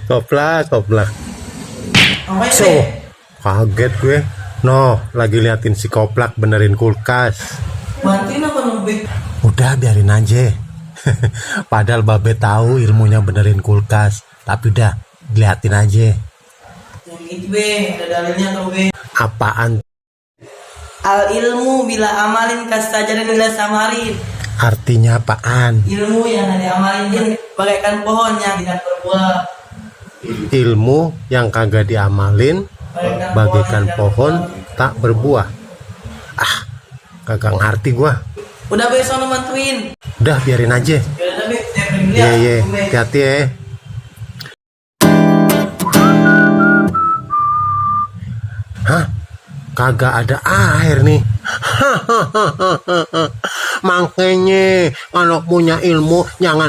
Koplak. Ngapain So, deh? kaget gue. No, lagi liatin si Koplak benerin kulkas. Bantuin apa nubik? Udah biarin aja. Padahal Babe tahu ilmunya benerin kulkas, tapi udah liatin aja. Yang itu be, ada dalilnya atau be? Apaan? Al ilmu bila amalin kastajaran bila samarin. Artinya apaan? Ilmu yang ada amalin dia bagaikan pohon yang tidak berbuah. Ilmu yang kagak diamalin bagaikan pohon tak berbuah. Ah, kagak ngerti gua. Udah be, sono bantuin. Udah biarin aja. Udah be, saya pergi dulu ya. Iya, Be. hati-hati ya. Hah? Kagak ada air nih. Makanya kalau punya ilmu jangan